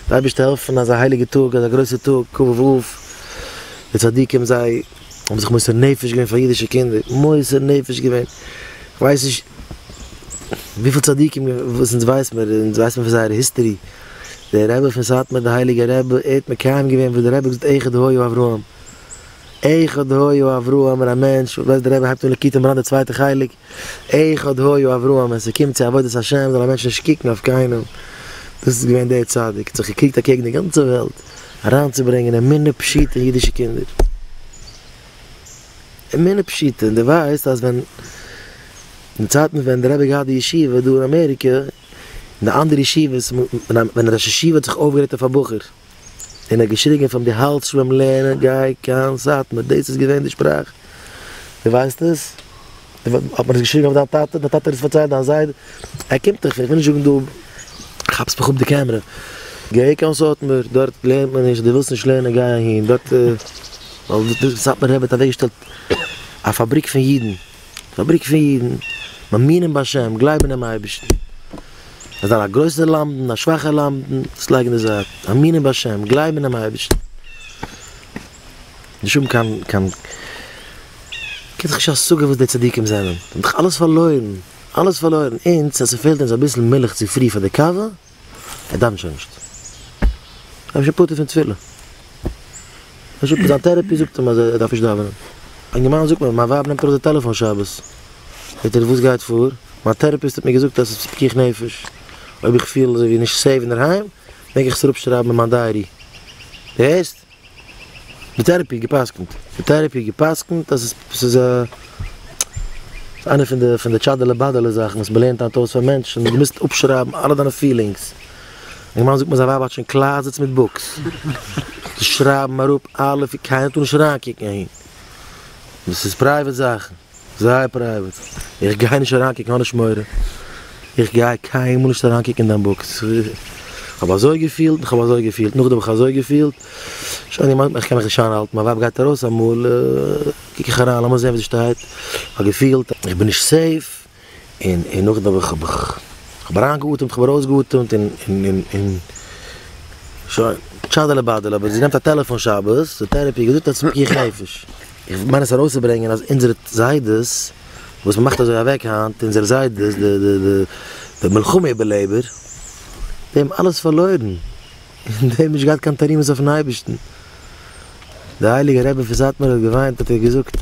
די אייבערשטער העלפן אזא הייליגע טאג, אזא גרויסע טאג, כ ו אב, די צדיקים זיי האבן זיך מוסר נפש געווען פאר אידישע קינדער, מוסר נפש געווען, כ'ווייס נישט וויפיל צדיקים וואס אונז ווייס מיר, אונז ווייס מיר פון זייער history, דער רבי פון סאטמאר דער הייליגער רבי, ער האט מקיים געווען וואס דער רבי האט געזאגט אחד היה אברהם, אחד היה אברהם און א מענטש, ווייסט דער רבי הייבט אן ליקוטי מוהר"ן די צווייטע חלק, אחד היה אברהם ווען ס'קומט צו עבודת השם זאל א מענטש נישט קוקן אויף קיינעם, דאס איז געווען דער צדיק, האט זיך געקריגט אקעגן די גאנצע וועלט אריינצוברענגען אמונה פשוטה אין אידישע קינדער, אמונה פשוטה, און דו ווייסט אז ווען אין צייטן ווען דער רבי האט געהאט די ישיבה דא אין אמעריקע, און די אנדערע ישיבות, ווען ראש ישיבה האט זיך אויפגערעגט אויף א בחור, און ער האט געשריגען פאר אים דו האלטסט שוין ביים לערנען גיי קיין סאטמאר דאס איז געווען די שפראך דו ווייסט עס? האט מען עס געשריגען אויף דיין טאטע? דיין טאטע האט עס פארציילט דיין זיידע? ער קומט דאך פון איך וויל נישט זאגן דא כאפסט מיך אפ די קעמרע גיי קיין סאטמאר דארט לערנט מען נישט דו ווילסט נישט לערנען גיי אהין דארט ווייל די סאטמאר רבי האט אוועקגעשטעלט א פאבריק פון אידן פאבריק פון אידן מאמינים בהשם גלייבן אינעם אייבערשטן. זיי זיין א גרויסער למדן, א שוואכער למדן, דאס לייג אין די זייט, מאמינים בהשם, גלייבן אינעם אייבערשטן, נישט האבן קיין קיין, קענסט זיך נישט השגה וואס די צדיקים זענען, זיי האבן דאך אלעס פארלוירן, אלעס פארלוירן, אונז אז ס'פעלט אונז אביסל מילך צופרי פאר די קאווע, ער דאווענט שוין נישט, ער איז שוין פטור פון תפילה. פשוט זיין therapy זאגט אים אז ער דארף נישט דאווענען. א אינגערמאן זאגט מיר, מיין ווייב נעמט ארויס די טעלעפאן שבת. זאגט ער, וואס גייט פאר? מיין therapist האט מיר געזאגט אז עס איז פיקוח נפש. אויב איך פיל אזוי ווי נישט safe אינדערהיים, מעג איך עס אראפשרייבן אין מיין diary. דו הערסט? די therapy האט גע'פסק'נט. די therapy האט גע'פסק'נט אז עס איז א. ס'איז איינע פון די פון די טשאדעלע באדעלע זאכן וואס מ'לערנט היינט אויס פאר מענטשן, דו מוזט אפשרייבן אלע דיינע feelings. אינגערמאן זאגט מיר זיין ווייב האט שוין closets מיט books, זיי שרייבן אראפ אלע פי קיינער טאר נישט אריינקוקן אהין, דאס איז private זאכן, זייער private, איך גיי נישט אריינקוקן האב נישט מורא, איך גיי קיינמאל נישט אריינקוקן אין דיין books, איך האב אזוי געפילט און איך האב אזוי געפילט, נאכדעם האב איך אזוי געפילט, שוין איך קען מיך נישט איינהאלטן, מיין ווייב גייט ארויס אמאל קוק איך אריין לאמיר זען ווי זי שטייט, איך האב געפילט איך בין נישט safe. און און נאכדעם האב איך האב איך האב אריינגעאטעמט כ'האב ארויסגעאטעמט און און און און שוין, טשאדעלע באדעלע, אבער זי נעמט א טעלעפאן שבת, די therapy געזאגט אז ס'איז פיקוח נפש. איך מיין עס ארויסצוברענגען אז אונזערע זיידעס וואס מ'מאכט אזוי אוועק היינט, אונזערע זיידעס די די די די מלחמה איבערלעבער, די האבן אלעס פארלוירן, און די האבן נישט געהאט קיין תרעומות אויפן אייבערשטן. דער הייליגער רבי פון סאטמאר האט געוויינט האט ער געזאגט,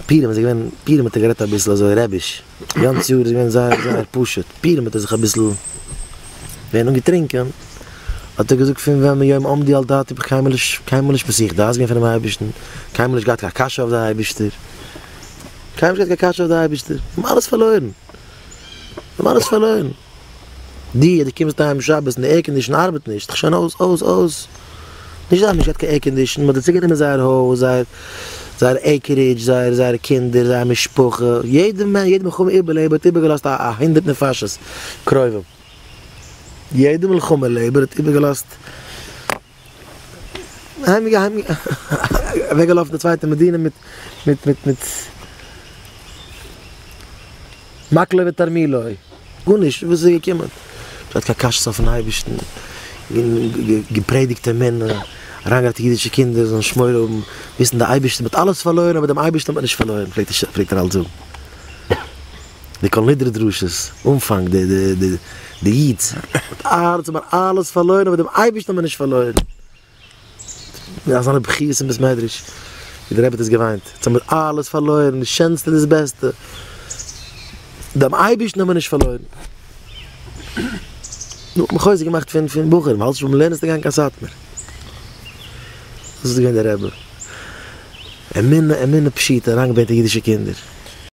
פורים איז געווען, פורים האט ער גערעדט אביסל אזוי רעביש, גאנץ יאר איז געווען זייער זייער פשוט, פורים האט ער זיך אביסל געווען אנגעטרינקען, האט ער געזאגט פון ווען מיום עמדי על דעתי האב איך קיינמאל נישט קיינמאל נישט מסיח דעת געווען פונעם אייבערשטן, קיינמאל נישט געהאט קיין קשיא אויף די אייבערשטער, קיינמאל נישט געהאט קיין קשיא אויף די אייבערשטער, מיר האבן אלעס פארלוירן, מיר האבן אלעס פארלוירן. דו אז דו קומסט אהיים שבת און די air condition ארבעט נישט, שוין אויס אויס אויס, נישט זיי האבן נישט געהאט קיין air condition, מען האט זיי צוגענומען זייער הויז, זייער זייער acreage, זייער זייערע קינדער, זייער משפחה, יעדע מענטש, יעדע מלחמה איבערלעבער האט איבערגעלאזט א א הונדערט נפשות קרובים, יעדע מלחמה לעבער האט איבערגעלאזט. אוועקגעלאפן די צווייטע מדינה מיט מיט מיט מיט מקלו ותרמילו, גארנישט, וואס איז געקומען? נישט געהאט קיין קשיות אויפן אייבערשטן, געפרעדיגט אמונה, אריינגערעדט אידישע קינדער זאלן נישט מורא האבן, וויסן די אייבערשטער, מען האט אלעס פארלוירן אבער דעם אייבערשטן האט מען נישט פארלוירן, פלעגט ער אלץ זאגן. די כל נדרי דרשות, אנפאנג די די די די אידס, האט אלעס האט מען אלעס פארלוירן אבער דעם אייבערשטן האט מען נישט פארלוירן. אזאנע בכיות אין בית מדרש, ווי דער רבי האט עס געוויינט, יעצט האבן מיר אלעס פארלוירן, די שענסטע און דאס בעסטע, דעם אייבערשטן האבן מיר נישט פארלוירן. נו, האט מען חוזק געמאכט פון פון בחורים, האלטסט נישט ביים לערנען זאלסטו גיין קיין סאטמאר. דאס איז געווען דער רבי. אמונה אמונה פשוטה אריינגעברענגט אין אידישע קינדער.